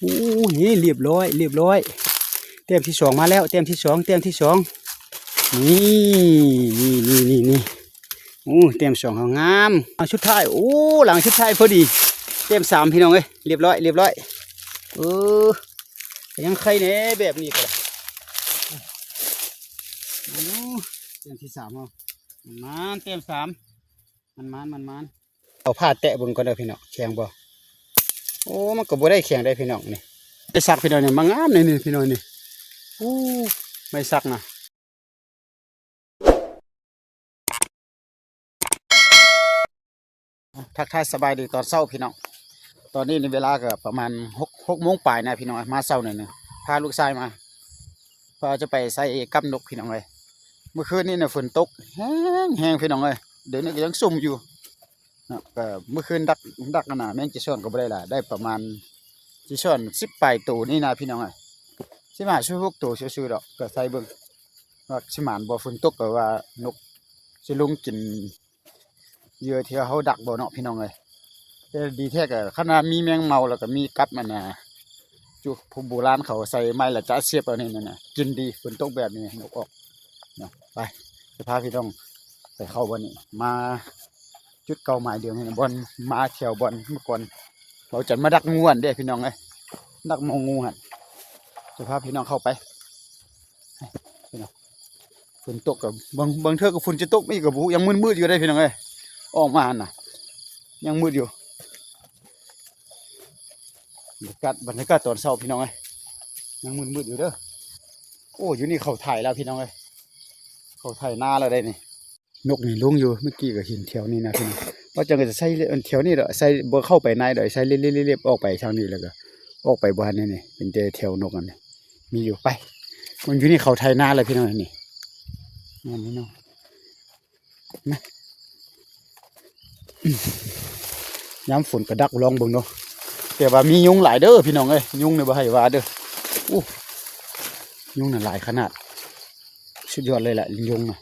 ໂອ້ ນີ້ ລຽບຮ້ອຍ ລຽບຮ້ອຍ ແຕ້ມທີສອງມາແລ້ວ ແຕ້ມທີສອງ ແຕ້ມທີສອງ ນີ້ ນີ້ ນີ້ ນີ້ ນີ້ ໂອ້ ແຕ້ມສອງເຮົາງາມ ເອົາ ສຸດທ້າຍ ໂອ້ ຫຼັງສຸດທ້າຍພໍດີ ແຕ້ມສາມ ພີ່ນ້ອງເອີຍ ລຽບຮ້ອຍ ລຽບຮ້ອຍ ເອີ ກໍຍັງໄຄແດ່ແບບນີ້ກໍໄດ້ ໂອ້ ແຕ້ມທີສາມເຮົາ ມັນມານ ແຕ້ມສາມ ມັນມານ ມັນມານ ເອົາຜ້າແຕະເບິ່ງກ່ອນເດີພີ່ນ້ອງ ແຂງບໍ່? ໂອ້ ມັນກໍບໍ່ໄດ້ແຂງໃດພີ່ນ້ອງນີ້ ໄມ້ສັກພີ່ນ້ອງນີ້ ມາງາມໃນນີ້ພີ່ນ້ອງນີ້ ໂອ້ ໄມ້ສັກນະ ທັກທາຍສະບາຍດີຕອນເຊົ້າພີ່ນ້ອງ ຕອນນີ້ນີ້ເວລາກໍປະມານຫົກ ຫົກໂມງປາຍນະພີ່ນ້ອງ ມາເຊົ້າໜ້ອຍໜຶ່ງ ພາລູກຊາຍມາ ເພື່ອຈະໄປໃສ່ກັບນົກພີ່ນ້ອງເອີຍ ມື້ຄືນນີ້ນະຝົນຕົກແຮງໆ ພີ່ນ້ອງເອີຍ ດຽວນີ້ກໍຍັງຊຸ່ມຢູ່ເນາະ ກໍມື້ຄືນດັກ ດັກອັນນະ ແມງຈີຊອນກໍບໍ່ໄດ້ຫຼາຍ ໄດ້ປະມານ ຈີຊອນສິບປາຍໂຕນີ້ນະພີ່ນ້ອງເອີຍ ສິບຫ້າ ສິບຫົກໂຕຊື່ໆດອກ ກໍໃສ່ເບິ່ງວ່າຊິໝານບໍ່ ຝົນຕົກກໍວ່ານົກຊິລົງກິນ ເຫຍື່ອທີ່ເຮົາດັກບໍ່ເນາະພີ່ນ້ອງເອີຍ ແຕ່ດີແທ້ກໍຄັນວ່າມີແມງເມົາ ແລ້ວກໍມີກັບອັນນ່າ ຈຸຜູ້ໂບລານເຂົາໃສ່ໄມ້ລະຈະສຽບເອົານີ້ນັ້ນນະ ກິນດີ ຝົນຕົກແບບນີ້ນົກອອກເນາະ ໄປ ຈະພາພີ່ນ້ອງໄປເຂົ້າບ່ອນນີ້ ມາຈຸດເປົ້າໝາຍເດີມນີ້ ບ່ອນມາແຖວບ່ອນເມື່ອກ່ອນ ເຮົາຈະມາດັກງູຫັ້ນເດ້ພີ່ນ້ອງເອີຍ ດັກມອງງູຫັ້ນ ຈະພາພີ່ນ້ອງເຂົ້າໄປ ພີ່ນ້ອງ ຝົນຕົກກໍບາງ ບາງເທື່ອກໍຝົນຈະຕົກອີກກໍບໍ່ຮູ້ ຍັງມືດໆຢູ່ເດ້ພີ່ນ້ອງເອີຍ ອອກມາຫັ້ນນະ ຍັງມືດຢູ່ ບັນຍາກາດ ບັນຍາກາດຕອນເຊົ້າພີ່ນ້ອງເອີຍ ຍັງມືດໆຢູ່ເດີ ໂອ້ ຢູ່ນີ້ເຂົາໄຖແລ້ວພີ່ນ້ອງເອີຍ ເຂົາໄຖນາແລ້ວເດ້ນີ້. ນົກນີ້ລົງຢູ່ ເມື່ອກີ້ກໍເຫັນແຖວນີ້ນະພີ່ນ້ອງ ວ່າຈັ່ງກໍຈະໃສ່ແຖວນີ້ດອກ ໃສ່ ບໍ່ເຂົ້າໄປໃນດອກ ໃສ່ເລັບໆ ອອກໄປທາງນີ້ ແລ້ວກໍອອກໄປບໍ່ທັນນີ້ ເປັນແຕ່ແຖວນົກອັນນີ້ ມີຢູ່ ໄປ ມັນຢູ່ໃນເຂົາໄຖນາແລ້ວພີ່ນ້ອງ ນີ້ ນັ້ນພີ່ນ້ອງ ມາ ຍາມຝົນກໍດັກ ລອງເບິ່ງເນາະ ແຕ່ວ່າມີຍຸງຫຼາຍເດີພີ່ນ້ອງເອີຍ ຍຸງນີ້ບໍ່ໃຫ້ວ່າເດີ ໂອ້ ຍຸງນັ້ນຫຼາຍຂະໜາດ ສຸດຍອດເລີຍແຫຼະ ຍຸງນະ ມາ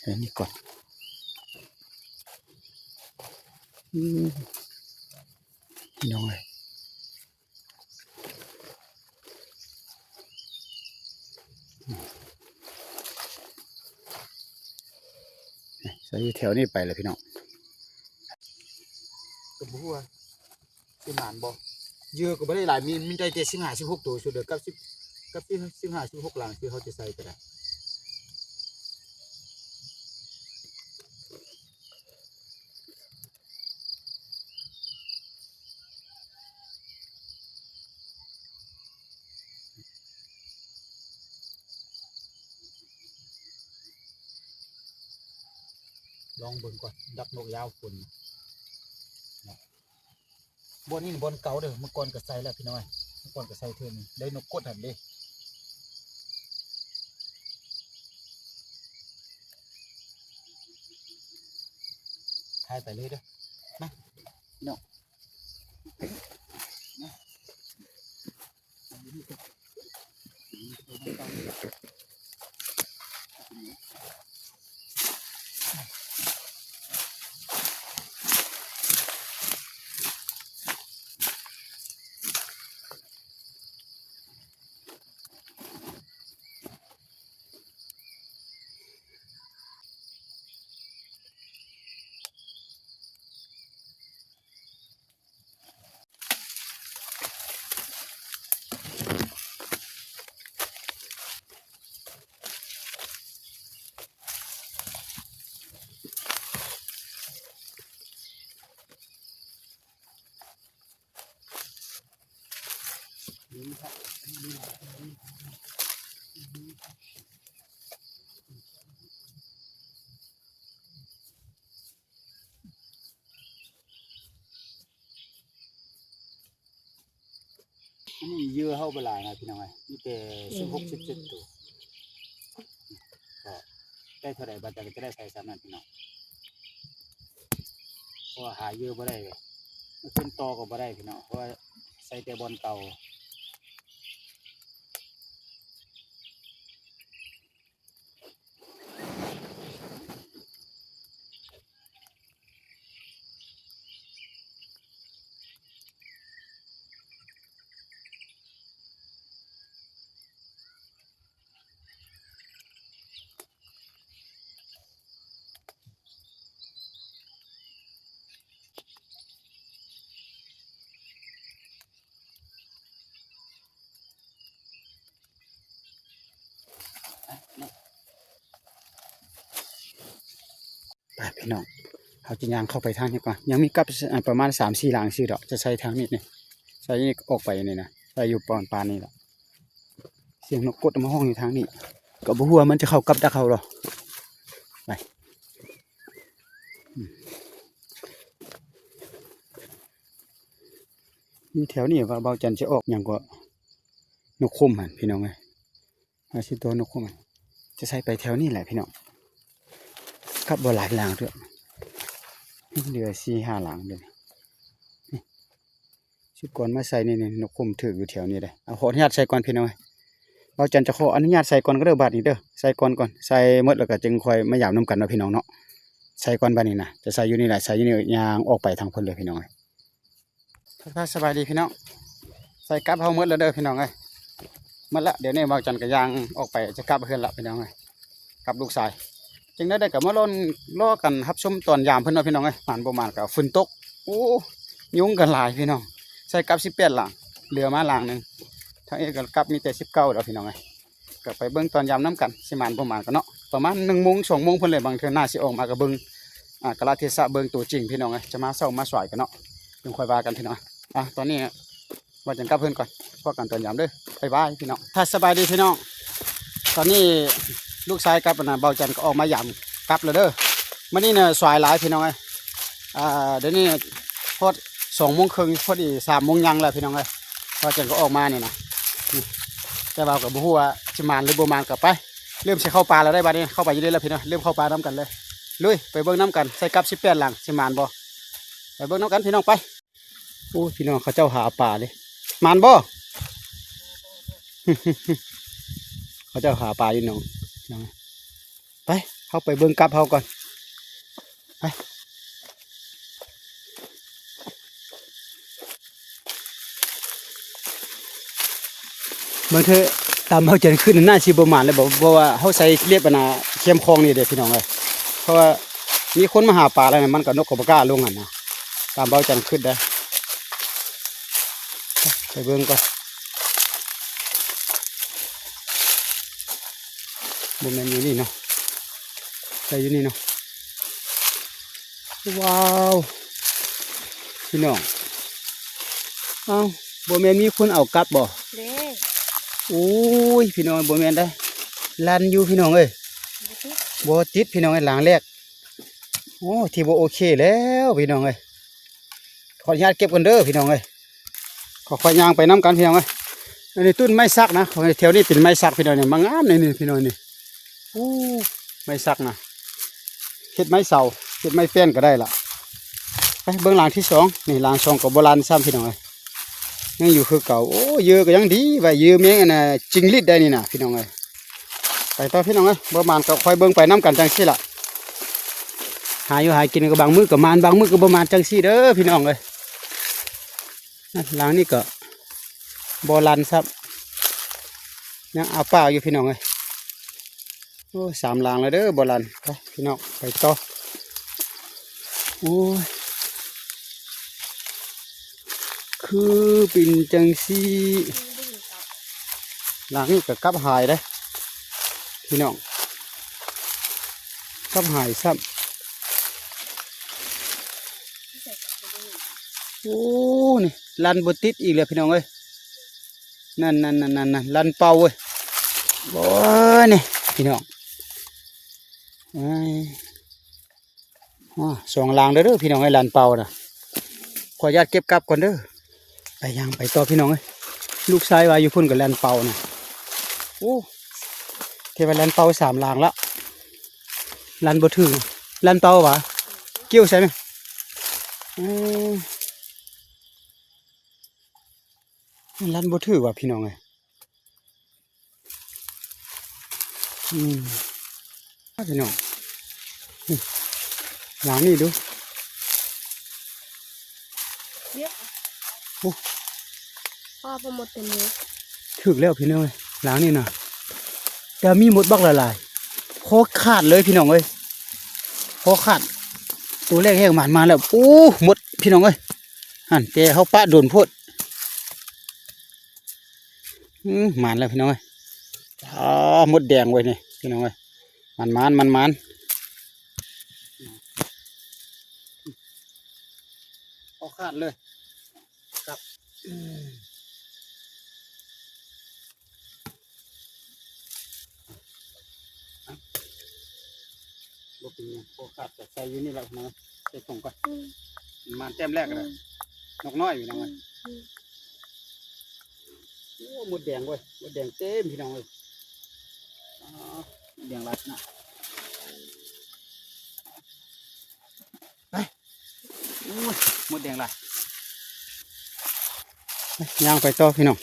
ເອົານີ້ກ່ອນ ອືມ ພີ່ນ້ອງເອີຍ ໃສ່ຢູ່ແຖວນີ້ໄປແລ້ວພີ່ນ້ອງ ກໍບໍ່ຮູ້ວ່າ ຊິໝານບໍ່ ເຫຍື່ອກໍບໍ່ໄດ້ຫຼາຍ ມີ ມີໄດ້ແຕ່ສິບຫ້າ ສິບຫົກໂຕສຸດເດີ ກັບສິບ ກັບສິບຫ້າ ສິບຫົກຫຼັງທີ່ເຮົາຈະໃສ່ກໍໄດ້ ລອງເບິ່ງກ່ອນ ດັກນົກຍາມຝົນ ບ່ອນນີ້ບ່ອນເກົ່າເດີ ເມື່ອກ່ອນກໍໃສ່ແລ້ວພີ່ນ້ອງ ເມື່ອກ່ອນກໍໃສ່ເທື່ອໜຶ່ງ ໄດ້ນົກກົດຫັ້ນເດ້ ຖ່າຍໄປເລີຍເດີ ມາ ພີ່ນ້ອງ ມາ. ອັນນີ້ເຫຍື່ອເຮົາບໍ່ຫຼາຍນະພີ່ນ້ອງເອີຍ ມີແຕ່ສິບຫົກ ສິບເຈັດໂຕ ກໍໄດ້ເທົ່າໃດບາດໃດກໍຈະໄດ້ໃສ່ສ່ຳນັ້ນພີ່ນ້ອງ ເພາະວ່າຫາເຫຍື່ອບໍ່ໄດ້ ຂຶ້ນຕໍ່ກໍບໍ່ໄດ້ພີ່ນ້ອງ ເພາະວ່າໃສ່ແຕ່ບ່ອນເກົ່າ. ມ ພີ່ນ້ອງ ເຮົາຈະຍ່າງເຂົ້າໄປທາງນີ້ກ່ອນ ຍັງມີກັບ ອາ ປະມານສາມສີ່ຫຼັງຊື່ດອກ ຈະໃສ່ທາງນີ້ນີ້ ໃສ່ນີ້ອອກໄປນີ້ນະ ໃສ່ຢູ່ປອນປານນີ້ລະ ສຽງນົກກົດມາຮ້ອງຢູ່ທາງນີ້ ກໍບໍ່ຮູ້ວ່າມັນຈະເຂົ້າກັບດັກເຮົາດອກ ໄປ ອືມ ຢູ່ແຖວນີ້ວ່າບ່າວຈັນຈະອອກຫຍັງກໍນົກຂົມຫັ້ນ ພີ່ນ້ອງເອີຍ. ອາຊິໂຕນົກຂອງມັນ ຈະໃສ່ໄປແຖວນີ້ແຫຼະພີ່ນ້ອງ ກັບບໍ່ຫຼາຍຫຼັງເທື່ອ ເຫຼືອສີ່ຫ້າຫຼັງເດ ນີ້ ຊຸດກ່ອນມາໃສ່ນີ້ ນີ້ ນົກຂົມຖືກຢູ່ແຖວນີ້ເດ້ ເອົາ ຂໍອະນຸຍາດໃສ່ກ່ອນພີ່ນ້ອງເອີຍ ບ່າວຈັນຈະຂໍອະນຸຍາດໃສ່ກ່ອນກໍເດີ ບາດນີ້ເດີ ໃສ່ກ່ອນກ່ອນ ໃສ່ໝົດແລ້ວກໍຈຶ່ງຄ່ອຍມາຢາມນຳກັນເນາະພີ່ນ້ອງເນາະ ໃສ່ກ່ອນບາດນີ້ນະ ຈະໃສ່ຢູ່ນີ້ແຫຼະ ໃສ່ຢູ່ນີ້ ຍ່າງອອກໄປທາງພຸ້ນເລີຍພີ່ນ້ອງເອີຍ. ທັກທາຍສະບາຍດີພີ່ນ້ອງ ໃສ່ກັບເຮົາໝົດແລ້ວເດີພີ່ນ້ອງເອີຍ ໝົດລະ ດຽວນີ້ບ່າວຈັນກໍຍ່າງອອກໄປຈະກັບເຮືອນລະພີ່ນ້ອງເອີຍ ກັບລູກຊາຍ ຈັ່ງໃດກໍມາລ້ອນ ລໍກັນຮັບຊົມຕອນຍາມເພິ່ນເນາະພີ່ນ້ອງເອີຍ ໝານບໍ່ໝານກໍຝົນຕົກ ໂອ້ ຍຸງກໍຫຼາຍພີ່ນ້ອງ ໃສ່ກັບສິບແປດຫຼັງ ເຫຼືອມາຫຼັງໜຶ່ງ ທາງເອກໍກັບມີແຕ່ສິບເກົ້າແລ້ວພີ່ນ້ອງເອີຍ. ກໍໄປເບິ່ງຕອນຍາມນຳກັນ ຊິໝານບໍ່ໝານກັນເນາະ ປະມານໜຶ່ງໂມງ ສອງໂມງພຸ້ນແຫຼະ ບາງເທື່ອໜ້າຊິອອກມາກໍເບິ່ງ ອາ ກາລະເທສະ ເບິ່ງຕົວຈິງພີ່ນ້ອງເອີຍ ຈະມາເຊົ້າມາສາຍກັນເນາະ ຈັ່ງຄ່ອຍວ່າກັນພີ່ນ້ອງ ອາ ຕອນນີ້ບ່າວຈັນກັບເຮືອນກ່ອນ ພໍ້ກັນຕອນຍາມເດີ ບາຍບາຍພີ່ນ້ອງ ທັກສະບາຍດີພີ່ນ້ອງ ຕອນນີ້ລູກຊາຍກັບ ອັນນ່າ ບ່າວຈັນກໍອອກມາຢາມກັບແລ້ວເດີ ມື້ນີ້ນະສາຍຫຼາຍພີ່ນ້ອງເອີຍ ອ່າ ດຽວນີ້ຮອດສອງໂມງເຄິ່ງ ພໍດີສາມໂມງຍັງແລ້ວພີ່ນ້ອງເອີຍ ບ່າວຈັນກໍອອກມານີ້ນະ ແຕ່ວ່າກໍບໍ່ຮູ້ວ່າຊິໝານຫຼືບໍ່ໝານ ກໍໄປ ເລີ່ມຊິເຂົ້າປ່າແລ້ວໄດ໋ບາດນີ້ ເຂົ້າໄປຢູ່ເລີຍແລ້ວພີ່ນ້ອງ ເລີ່ມເຂົ້າປ່ານຳກັນເລີຍ ລຸຍ ໄປເບິ່ງນຳກັນ ໃສ່ກັບສິບແປດຫຼັງ ຊິໝານບໍ່ ໄປເບິ່ງນຳກັນພີ່ນ້ອງ ໄປ ໂອ້ ພີ່ນ້ອງ ເຂົາເຈົ້າຫາປາເດ້ ໝານບໍ່ ເຂົາເຈົ້າຫາປາຢູ່ໜອງ ໄປ ເຮົາໄປເບິ່ງກັບເຮົາກ່ອນ ໄປ ບາງເທື່ອຕາມເຮົາຈະຂຶ້ນໜ້າຊິບໍ່ໝານເລີຍ ເພາະວ່າເຮົາໃສ່ເລັບ ອັນນ່າ ແຄມຄອງນີ້ເດ້ພີ່ນ້ອງເອີຍ ເພາະວ່າມີຄົນມາຫາປາແລ້ວ ມັນກໍ ນົກກໍບໍ່ກ້າລົງຫັ້ນນະ ຕາມເບົາຈັນຄຶດໄດ໋ ໄປເບິ່ງກ່ອນ ບໍ່ແມ່ນຢູ່ນີ້ເນາະ ໃສ່ຢູ່ນີ້ເນາະ ວ້າວ ພີ່ນ້ອງ ເອົ້າ ບໍ່ແມ່ນມີຄົນເອົາກັບບໍ່? ເດ້ ໂອ້ຍ ພີ່ນ້ອງ ບໍ່ແມ່ນໄດ໋ ລັນຢູ່ພີ່ນ້ອງເອີຍ ບໍ່ຕິດ ບໍ່ຕິດ ພີ່ນ້ອງເອີຍ ຫຼັງແລກ ໂອ້ ຖືວ່າໂອເຄແລ້ວພີ່ນ້ອງເອີຍ ຂໍອະນຸຍາດເກັບກ່ອນເດີພີ່ນ້ອງເອີຍ ຄ່ອຍໆຍ່າງໄປນຳກັນພີ່ນ້ອງເອີຍ ອັນນີ້ຕົ້ນໄມ້ສັກນະ ແຖວນີ້ເປັນໄມ້ສັກພີ່ນ້ອງນີ້ ມາງາມນີ້ພີ່ນ້ອງນີ້ ໂອ້ ໄມ້ສັກນະ ເຮັດໄມ້ເສົາ ເຮັດໄມ້ແປ້ນກໍໄດ້ລະ ໄປເບິ່ງຫຼັງທີສອງ ນີ້ຫຼັງສອງກໍບໍ່ລັນຊ້ຳພີ່ນ້ອງເອີຍ ຍັງຢູ່ຄືເກົ່າ ໂອ້ ເຫຍື່ອກໍຍັງດີ ໄວ້ເຫຍື່ອແມງອັນນ່າ ຈິງຫຼີດໄດ້ນີ້ນະພີ່ນ້ອງເອີຍ ໄປຕໍ່ພີ່ນ້ອງເອີຍ ບໍ່ໝານກໍຄ່ອຍເບິ່ງໄປນຳກັນຈັ່ງຊີ້ລະ ຫາຢູ່ຫາກິນກໍບາງມື້ກໍໝານ ບາງມື້ກໍບໍ່ໝານ ຈັ່ງຊີ້ເດີພີ່ນ້ອງເອີຍ ຫຼັງນີ້ກໍບໍ່ລັນຊ້ຳ ຍັງອ້າປາກຢູ່ພີ່ນ້ອງເອີຍ ໂອ້ ສາມຫຼັງແລ້ວເດີບໍ່ລັນ ໄປພີ່ນ້ອງ ໄປຕໍ່ ໂອ້ຍ ຄືເປັນຈັ່ງຊີ້ ຫຼັງນີ້ກໍກັບຫາຍເດ້ພີ່ນ້ອງ ກັບຫາຍຊ້ຳ ໂອ້ ນີ້ລັນບໍ່ຕິດອີກແລ້ວພີ່ນ້ອງເອີຍ ນັ້ນໆໆໆ ລັນເປົ່າເວີຍ ໂອ້ຍ ນີ້ພີ່ນ້ອງ ເອີຍ ອໍ ສອງຫຼັງເດີ ເດີພີ່ນ້ອງເອີຍ ລັນເປົ່ານະ ຂໍອະນຸຍາດເກັບກັບກ່ອນເດີ ໄປ ຍ່າງໄປຕໍ່ພີ່ນ້ອງເອີຍ ລູກຊາຍວ່າຢູ່ພຸ້ນກໍລັນເປົ່ານະ ໂອ້ ເທວ່າລັນເປົ່າສາມຫຼັງລະ ລັນບໍ່ຖືກ ລັນເປົ່າຫວາ ກ່ຽວໃສ່ແມ່ ເອີ ລັນບໍ່ຖືກຫວາພີ່ນ້ອງເອີຍ ອືມ ພີ່ນ້ອງ ນີ້ ຫຼັງນີ້ດູ ດຽວ ໂອ້ ພໍ່ບໍ່ໝົດເຕັມເລີຍ ຖືກແລ້ວພີ່ນ້ອງເອີຍ ຫຼັງນີ້ນະ ແຕ່ມີມົດບັກຫຼາຍໆ ຄໍຂາດເລີຍພີ່ນ້ອງເອີຍ ຄໍຂາດ ໂຕແລກແຮງໝານມາແລ້ວ ໂອ້ ມົດພີ່ນ້ອງເອີຍ ຫັ້ນ ແຕ່ເຮົາປະດົນໂພດ ອືມ ໝານແລ້ວພີ່ນ້ອງເອີຍ ອໍ ມົດແດງເວີຍນີ້ພີ່ນ້ອງເອີຍ ໝານໆ ໝານໆ ອືມ ບໍ່ຂາດເລີຍ ຄັບ ອືມ ບໍ່ເປັນຫຍັງ ບໍ່ຂາດກໍໃສ່ຢູ່ນີ້ແຫຼະເນາະ ໃສ່ຖົງກ່ອນ ອືມ ມັນມາແຕ້ມແລກແລ້ວ ອືມ ນົກນ້ອຍຢູ່ນຳມັນ ອືມ ໂອ້ ມົດແດງເວີຍ ມົດແດງເຕັມພີ່ນ້ອງເອີຍ ອໍ ມົດແດງຫຼາຍຂະໜາດ ໄປ ໂອ້ຍ ມົດແດງຫຼາຍ ໄປ ຍ່າງໄປຕໍ່ພີ່ນ້ອງ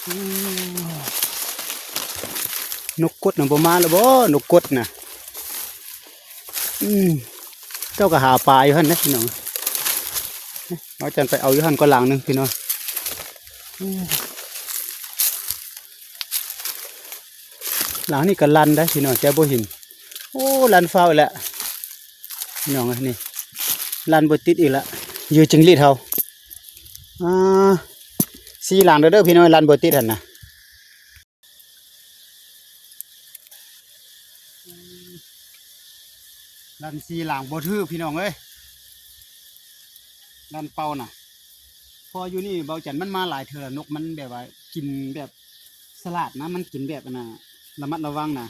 ອືມ ນົກກົດນະບໍ່ມາແລ້ວບໍ່ ນົກກົດນະ ອືມ ເຈົ້າກໍຫາປາຢູ່ຫັ້ນເດ້ພີ່ນ້ອງ ເຮົາຈັ່ງໄປເອົາຢູ່ຫັ້ນກໍຫຼັງໜຶ່ງພີ່ນ້ອງ ອືມ ຫຼັງນີ້ກໍລັ່ນໄດ໋ພີ່ນ້ອງ ແຕ່ບໍ່ເຫັນ ໂອ້ ລັ່ນຟ້າວແລ້ວພີ່ນ້ອງເອີຍ ນີ້ ລັ່ນບໍ່ຕິດອີກແລ້ວ ຢູ່ຈິງຫຼີດເຮົາ ອ່າ ສີ່ຫຼັງເດີ ເດີພີ່ນ້ອງ ລັ່ນບໍ່ຕິດຫັ້ນນະ ລັນສີ່ຫຼັງບໍ່ຖືກພີ່ນ້ອງເອີຍ ລັນເປົ່ານະ ເພາະຢູ່ນີ້ເບົາຈັນມັນມາຫຼາຍເທື່ອລະ ນົກມັນແບບວ່າກິນແບບສະຫຼາດນະ ມັນກິນແບບອັນນ່າ ລະມັດລະວັງນະ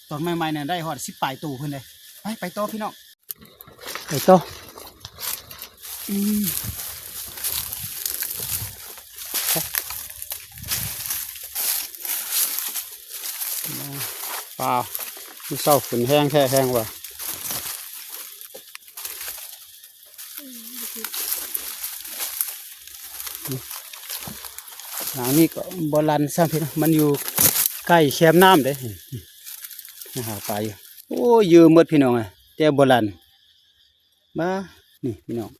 ຕອນໃໝ່ໆນະໄດ້ຮອດສິບປາຍໂຕພຸ້ນເດ້ ໄປ ໄປຕໍ່ພີ່ນ້ອງ. ໄປຕໍ່ ອືມ ປາ ມື້ເຊົ້າຝົນແຮງແທ້ແຮງວ່າ ຫຼັງນີ້ກໍບໍ່ລັ່ນຊ້ຳພີ່ນ້ອງ ມັນຢູ່ໃກ້ແຄມນ້ຳເດ້ ມາຫາປາຢູ່ ໂອ້ຍ ເຢີໝົດພີ່ນ້ອງເອີຍ ແຕ່ບໍ່ລັ່ນ ມາ ນີ້ພີ່ນ້ອງ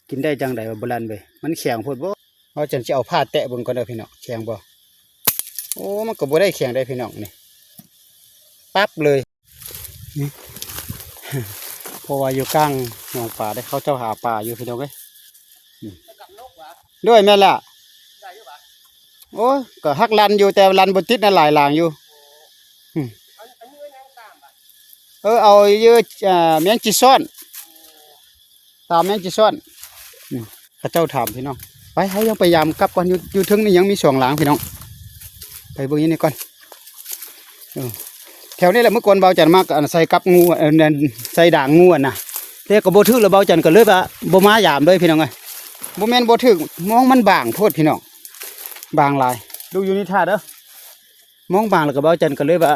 ກິນໄດ້ຈັ່ງໃດວ່າບໍ່ລັ່ນເວີຍ ມັນແຂງໂພດບໍ່ ເຮົາຈັ່ງຊິເອົາຜ້າແຕະເບິ່ງກ່ອນເດີພີ່ນ້ອງ ແຂງບໍ່ ໂອ້ ມັນກໍບໍ່ໄດ້ແຂງໃດພີ່ນ້ອງ ນີ້ ປັບເລີຍ ນີ້ ເພາະວ່າຢູ່ກາງໜອງປາເດ້ ເຂົາເຈົ້າຫາປາຢູ່ພີ່ນ້ອງເອີຍ ອືມ ໂດຍ ແມ່ນແລ້ວ ໂອ້ຍ ກໍຮັກລັ່ນຢູ່ ແຕ່ວ່າລັ່ນບໍ່ຕິດນະ ຫຼາຍຫຼັງຢູ່ ອືມ ເອີ ເອົາຢູ່ ເອີ ແມງຈີຊອນ ຕາມແມງຈີຊອນ ອືມ ເຂົາເຈົ້າຖາມພີ່ນ້ອງ ໄປ ເຮົາຍັງໄປຢາມກັບກ່ອນ ຢູ່ ຢູ່ເທິງນີ້ຍັງມີສອງຫຼັງພີ່ນ້ອງ ໄປເບິ່ງຢູ່ນີ້ກ່ອນ ເອີ ແຖວນີ້ແຫຼະ ມື້ກ່ອນເບົາຈັນມາ ອັນ ໃສ່ກັບງູ ເອີ ໃສ່ດາງງູນະ ແຕ່ກໍບໍ່ຖືກ ແລ້ວເບົາຈັນກໍເລີຍວ່າບໍ່ມາຢາມເລີຍພີ່ນ້ອງເອີຍ ບໍ່ແມ່ນບໍ່ຖືກ ມອງມັນບາງໂພດພີ່ນ້ອງ ບາງຫຼາຍ ດູຢູ່ນີ້ຖ້າເດີ ມອງບາງແລ້ວກໍເບົາຈັນກໍເລີຍວ່າ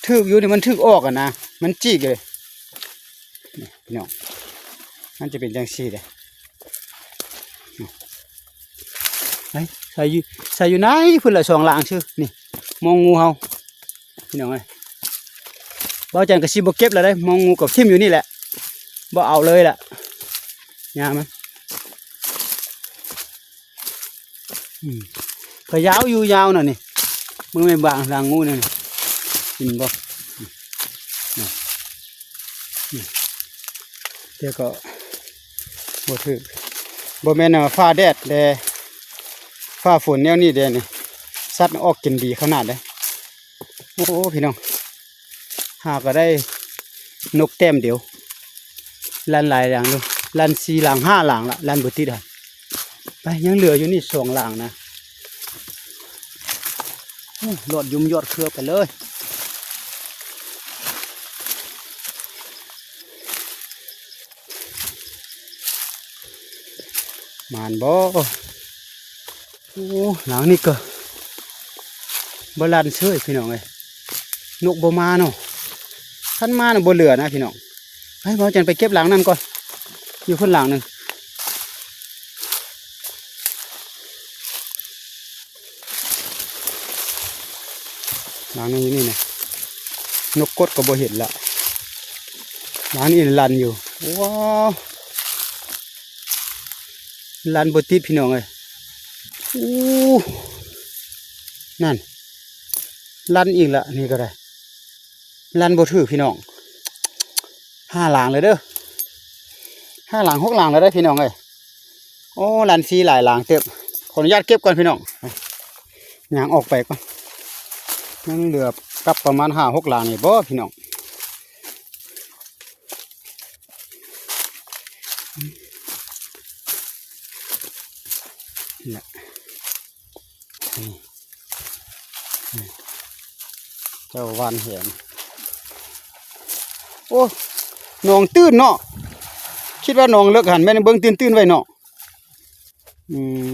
ຖືກຢູ່ນີ້ ມັນຖືກອອກຫັ້ນນະ ມັນຈີກເລີຍ ນີ້ພີ່ນ້ອງ ມັນຈະເປັນຈັ່ງຊີ້ເດ້ ໄປ ໃສ່ຢູ່ ໃສ່ຢູ່ໃນພຸ້ນລະ ສອງຫຼັງຊື່ ນີ້ ມອງງູເຮົາ ພີ່ນ້ອງເອີຍ ເບົາຈັນກໍຊິບໍ່ເກັບແລ້ວເດ້ ມອງງູກໍຖິ້ມຢູ່ນີ້ແຫຼະ ບໍ່ເອົາເລີຍລະ ຫຍ້າມັນ ອືມ ກໍຍາວຢູ່ຍາວນະນີ້ ເບິ່ງແມ່ນບາງຫຼັງງູນີ້ ເຫັນບໍ່ ນີ້ ນີ້ ແຕ່ກໍບໍ່ຖືກ ບໍ່ແມ່ນວ່າຟ້າແດດແດ່ ຟ້າຝົນແນວນີ້ແດ່ນີ້ ສັດອອກກິນດີຂະໜາດເດ້ ໂອ້ ພີ່ນ້ອງ ຫາກໍໄດ້ນົກແຕ້ມດຽວ ລັ່ນຫຼາຍຫຼັງຢູ່ ລັ່ນສີ່ຫຼັງຫ້າຫຼັງລະ ລັ່ນບໍ່ຕິດຫັ້ນ ໄປ ຍັງເຫຼືອຢູ່ນີ້ສອງຫຼັງນະ ໂອ້ ລອດຍຸມຍອດເຄືອໄປເລີຍ ໝານບໍ່? ໂອ້ ຫຼັງນີ້ກໍບໍ່ລັ່ນເຊີຍພີ່ນ້ອງເອີຍ ນົກບໍ່ມາເນາະ ຄັນມານະບໍ່ເຫຼືອນະພີ່ນ້ອງ ໄປ ເຮົາຈັ່ງໄປເກັບຫຼັງນັ້ນກ່ອນ ຢູ່ພຸ້ນຫຼັງໜຶ່ງ ຫຼັງໜຶ່ງຢູ່ນີ້ນະ ນົກກົດກໍບໍ່ເຫັນລະ ຫຼັງນີ້ລັ່ນຢູ່ ວ້າວ ລັ່ນບໍ່ຕິດພີ່ນ້ອງເອີຍ ໂອ້ ນັ້ນ ລັ່ນອີກລະ ນີ້ກໍໄດ້ ລັ່ນບໍ່ຖືກພີ່ນ້ອງ ຫ້າຫຼັງແລ້ວເດີ ຫ້າຫຼັງຫົກຫຼັງແລ້ວເດີພີ່ນ້ອງເອີຍ ໂອ້ ລັ່ນຟຣີຫຼາຍຫຼັງເຕີບ ຂໍອະນຸຍາດເກັບກ່ອນພີ່ນ້ອງ ຍ່າງອອກໄປກ່ອນ ຍັງເຫຼືອກັບປະມານຫ້າຫົກຫຼັງນີ້ບໍ່ພີ່ນ້ອງ ນີ້ແຫຼະ ນີ້ ນີ້ ເຈົ້າຫວ່ານແຫ ໂອ້ ໜອງຕື້ນເນາະ ຄິດວ່າໜອງເລິກຫັ້ນ ແມ່ນເບິ່ງຕື້ນໆໄວ້ເນາະ. ອືມ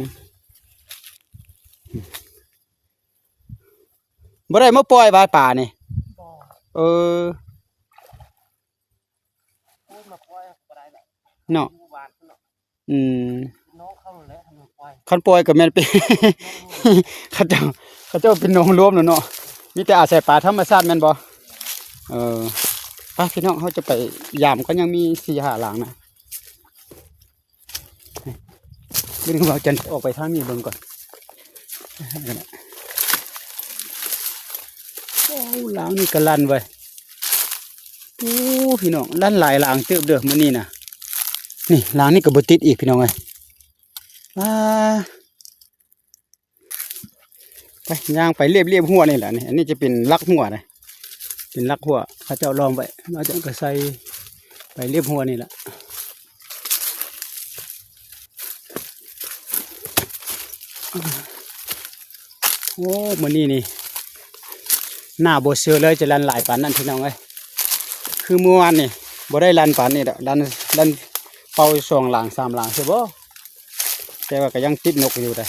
ບໍ່ໄດ້ມາປ່ອຍຫວາປານີ້? ບໍ່ ເອີ ໂອ້ຍ ມາປ່ອຍກໍບໍ່ໄດ້ແຫຼະ ເນາະ ຢູ່ບ້ານເນາະ. ອືມ ນ້ອງເຂົາແຫຼະ ຄັນປ່ອຍ ຄັນປ່ອຍກໍແມ່ນເປັນ ເຂົາເຈົ້າ ເຂົາເຈົ້າເປັນໜອງລວມແລ້ວເນາະ ມີແຕ່ອາໄສປາທຳມະຊາດແມ່ນບໍ່? ເອີ ໄປພີ່ນ້ອງ ເຮົາຈະໄປຢາມ ກໍຍັງມີສີ່ຫ້າຫຼັງນະ. ເບິ່ງ ເຮົາຈະອອກໄປທາງນີ້ເບິ່ງກ່ອນ. ໂອ້ ຫຼັງນີ້ກໍລັ່ນເວີຍ. ໂອ້ ພີ່ນ້ອງ ລັ່ນຫຼາຍຫຼັງເຕີບເດີມື້ນີ້ນະ. ນີ້ຫຼັງນີ້ກໍບໍ່ຕິດອີກ ພີ່ນ້ອງເອີຍ. ອ່າ ໄປ ຍ່າງໄປລຽບໆຮົ້ວນີ້ແຫຼະ ນີ້ ອັນນີ້ຈະເປັນຫຼັກຮົ້ວນະ ເປັນຫຼັກຮົ້ວ ເຂົາເຈົ້າລ້ອມໄວ້ ເຮົາຈະກໍໃສ່ໄປລຽບຮົ້ວນີ້ແຫຼະ. ໂອ້ ມື້ນີ້ນີ້ໜ້າບໍ່ເຊື່ອເລີຍ ຈະລັ່ນຫຼາຍປານນັ້ນ ພີ່ນ້ອງເອີຍ. ຄືມື້ວານນີ້ບໍ່ໄດ້ລັ່ນປານນີ້ດອກ ລັ່ນ ລັ່ນເປົ່າສອງຫຼັງສາມຫຼັງຊື່ບໍ່ ແຕ່ວ່າກໍຍັງຕິດນົກຢູ່ເດ້.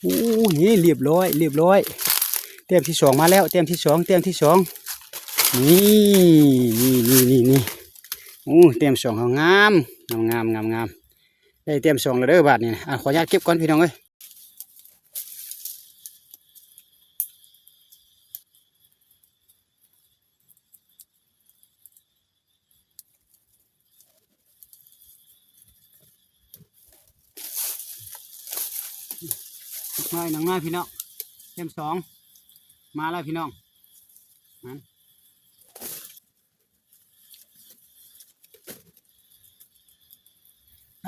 ໂອ້ ນີ້ລຽບຮ້ອຍ ລຽບຮ້ອຍ ແຕ້ມທີສອງມາແລ້ວ ແຕ້ມທີສອງ ແຕ້ມທີສອງ ນີ້ ນີ້ ນີ້ ນີ້ ໂອ້ ແຕ້ມສອງເຮົາງາມ ງາມ ງາມ ງາມ ໄດ້ແຕ້ມສອງແລ້ວເດີບາດນີ້ນະ. ອ່າ ຂໍອະນຸຍາດເກັບກ່ອນ ພີ່ນ້ອງເອີຍ. ມາ ນັ່ງມາພີ່ນ້ອງ ເຕັມສອງ ມາແລ້ວພີ່ນ້ອງ ນັ້ນ ໄປ.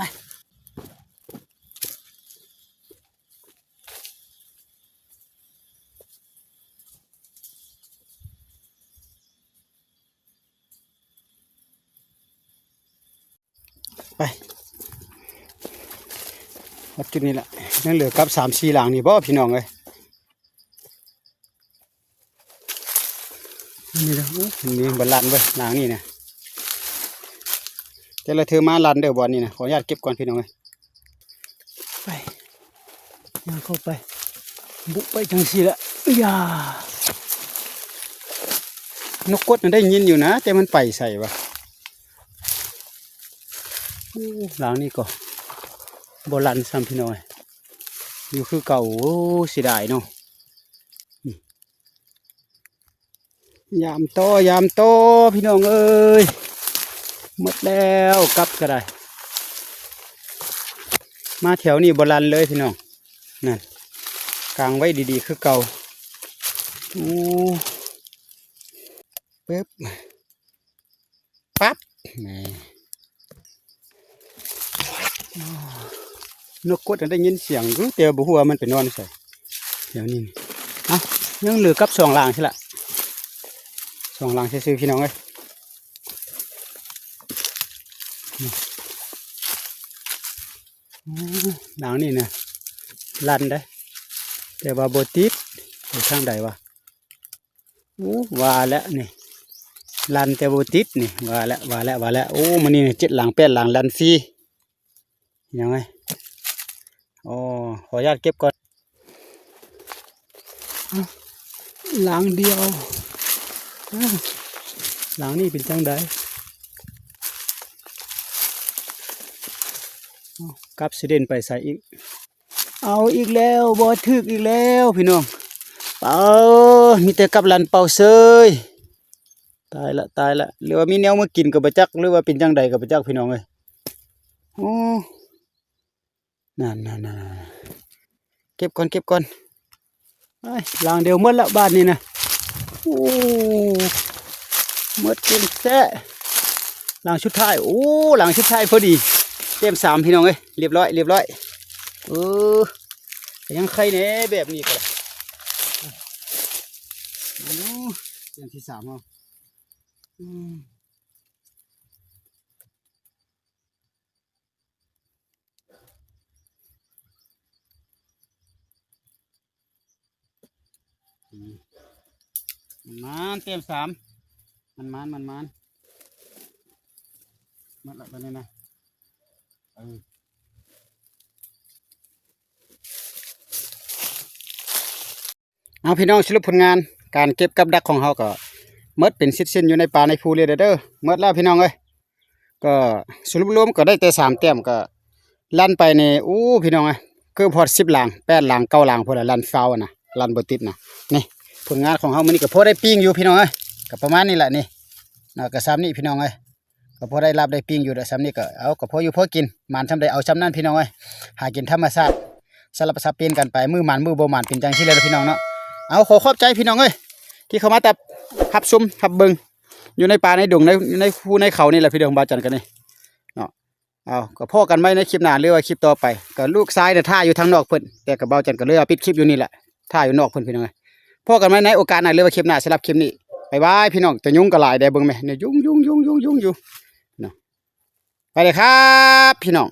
ໄປ ຮອດຈຸດນີ້ລະ ຍັງເຫຼືອກັບສາມສີ່ຫຼັງນີ້ບໍ່ພີ່ນ້ອງເອີຍ. ນີ້ນະ ໂອ້ ນີ້ບໍ່ລັ່ນເວີຍ ຫຼັງນີ້ນະ ແຕ່ລະເທື່ອມາລັ່ນເດີບ່ອນນີ້ນະ. ຂໍອະນຸຍາດເກັບກ່ອນພີ່ນ້ອງເອີຍ. ໄປ ຍ່າງເຂົ້າໄປ ບຸໄປຈັ່ງຊີ້ລະ ຢ່າ ນົກກົດນັ້ນໄດ້ຍິນຢູ່ນະ ແຕ່ມັນໄປໃສວະ? ໂອ້ ຫຼັງນີ້ກໍບໍ່ລັ່ນຊ້ຳພີ່ນ້ອງເອີຍ ຢູ່ຄືເກົ່າ. ໂອ້ ເສຍດາຍເນາະ. ຍາມຕໍ່ ຍາມຕໍ່ ພີ່ນ້ອງເອີຍ ໝົດແລ້ວ ກັບກໍໄດ້. ມາແຖວນີ້ບໍ່ລັ່ນເລີຍພີ່ນ້ອງ ນັ້ນ ກາງໄວ້ດີໆຄືເກົ່າ. ໂອ້ ປຶບ ປັບ ແໝ ນົກກົດໄດ້ຍິນສຽງຢູ່ ແຕ່ບໍ່ຮູ້ວ່າມັນໄປນອນໃສ ແຖວນີ້. ເອົ້າ ຍັງເຫຼືອກັບສອງຫຼັງຊີ້ລະ ສອງຫຼັງຊື່ໆ ພີ່ນ້ອງເອີຍ. ໂອ້ ຫຼັງນີ້ນະ ລັ່ນເດ້ ແຕ່ວ່າບໍ່ຕິດ ໄປທາງໃດວະ? ໂອ້ ວ່າແລ້ວນີ້ ລັ່ນແຕ່ບໍ່ຕິດນີ້ ວ່າແລ້ວ ວ່າແລ້ວ ວ່າແລ້ວ. ໂອ້ ມື້ນີ້ເຈັດຫຼັງແປດຫຼັງ ລັ່ນຟຣີ ຍັງໄງ. ອໍ ຂໍອະນຸຍາດເກັບກ່ອນ ຫຼັງດຽວ ຫຼັງນີ້ເປັນຈັ່ງໃດ? ກັບຊິເດັ່ນໄປໃສອີກ? ເອົາອີກແລ້ວ ບໍ່ຖືກອີກແລ້ວພີ່ນ້ອງ. ເປົ່າ ມີແຕ່ກັບລັ່ນເປົ່າເສີຍ. ຕາຍລະ ຕາຍລະ ຫຼືວ່າມີແນວມາກິນກໍບໍ່ຈັກ ຫຼືວ່າເປັນຈັ່ງໃດກໍບໍ່ຈັກ ພີ່ນ້ອງເອີຍ. ໂອ້ ນັ້ນໆໆ ເກັບກ່ອນ ເກັບກ່ອນ. ໄອ້ ຫຼັງດຽວໝົດລະບາດນີ້ນະ. ໂອ້ ໝົດເປັນແທ້. ຫຼັງສຸດທ້າຍ ໂອ້ ຫຼັງສຸດທ້າຍພໍດີ ເຕັມສາມ ພີ່ນ້ອງເອີຍ. ລຽບຮ້ອຍ ລຽບຮ້ອຍ. ເອີ ກໍຍັງໄຄແດ່ແບບນີ້ກໍໄດ້. ໂອ້ ແຕ້ມທີສາມເຮົາ ອືມ ອືມ ມັນມານ ແຕ້ມສາມ ມັນມານ ມັນມານ ໝົດລະບັດນີ້ນະ ເອີ. ເອົາ ພີ່ນ້ອງ ສະຫຼຸບຜົນງານການເກັບກັບດັກຂອງເຮົາກໍໝົດເປັນເສັດສິ້ນຢູ່ໃນປ່າໃນພູເລີຍເດີ. ໝົດແລ້ວພີ່ນ້ອງເອີຍ ກໍສະຫຼຸບລວມກໍໄດ້ແຕ່ສາມແຕ້ມ ກໍລັ່ນໄປນີ້ ໂອ້ ພີ່ນ້ອງເອີຍ ເກືອບຮອດສິບຫຼັງ ແປດຫຼັງ ເກົ້າຫຼັງພຸ້ນລະ ລັ່ນຟາວນະ ລັ່ນບໍ່ຕິດນະ. ນີ້ຜົນງານຂອງເຮົາມື້ນີ້ກໍພໍໄດ້ປີ້ງຢູ່ພີ່ນ້ອງເອີຍ ກໍປະມານນີ້ແຫຼະນີ້ເນາະ ກໍຊ່ຳນີ້ພີ່ນ້ອງເອີຍ. ກໍພໍໄດ້ລາບໄດ້ປີ້ງຢູ່ດອກ ຊ່ຳນີ້ກໍເອົາ ກໍພໍຢູ່ພໍກິນ ໝານຊ່ຳໃດເອົາຊ່ຳນັ້ນພີ່ນ້ອງເອີຍ. ຫາກິນທຳມະຊາດ ສະຫຼັບສັບປ່ຽນກັນໄປ ມື້ໝານມື້ບໍ່ໝານ ເປັນຈັ່ງຊີ້ແຫຼະພີ່ນ້ອງເນາະ. ເອົາ ຂໍຂອບໃຈພີ່ນ້ອງເອີຍ ທີ່ເຂົ້າມາຮັບ ຮັບຊົມຮັບເບິ່ງ ຢູ່ໃນປ່າໃນດົງ ໃນ ໃນພູໃນເຂົານີ້ແຫຼະພີ່ນ້ອງ ບ່າວຈັນກໍນີ້ເນາະ. ເອົາ ກໍພໍ້ກັນໃໝ່ໃນຄລິບໜ້າ ຫຼືວ່າຄລິບຕໍ່ໄປ. ກໍລູກຊາຍນະຖ້າຢູ່ທາງນອກເພິ່ນ ແຕ່ກໍບ່າວຈັນກໍເລີຍເອົາປິດຄລິບຢູ່ນີ້ແຫຼະ ຖ້າຢູ່ນອກເພິ່ນພີ່ນ້ອງເອີຍ. ພໍ້ກັນໃໝ່ໃນໂອກາດໜ້າ ຫຼືວ່າຄລິບໜ້າ. ສຳລັບຄລິບນີ້ ບາຍບາຍພີ່ນ້ອງ. ແຕ່ຍຸງກໍຫຼາຍແດ່ ເບິ່ງແມ ຍຸງ ຍຸງ ຍຸງ ຍຸງ ຍຸງຢູ່ເນາະ. ໄປເລີຍຄັບພີ່ນ້ອງ.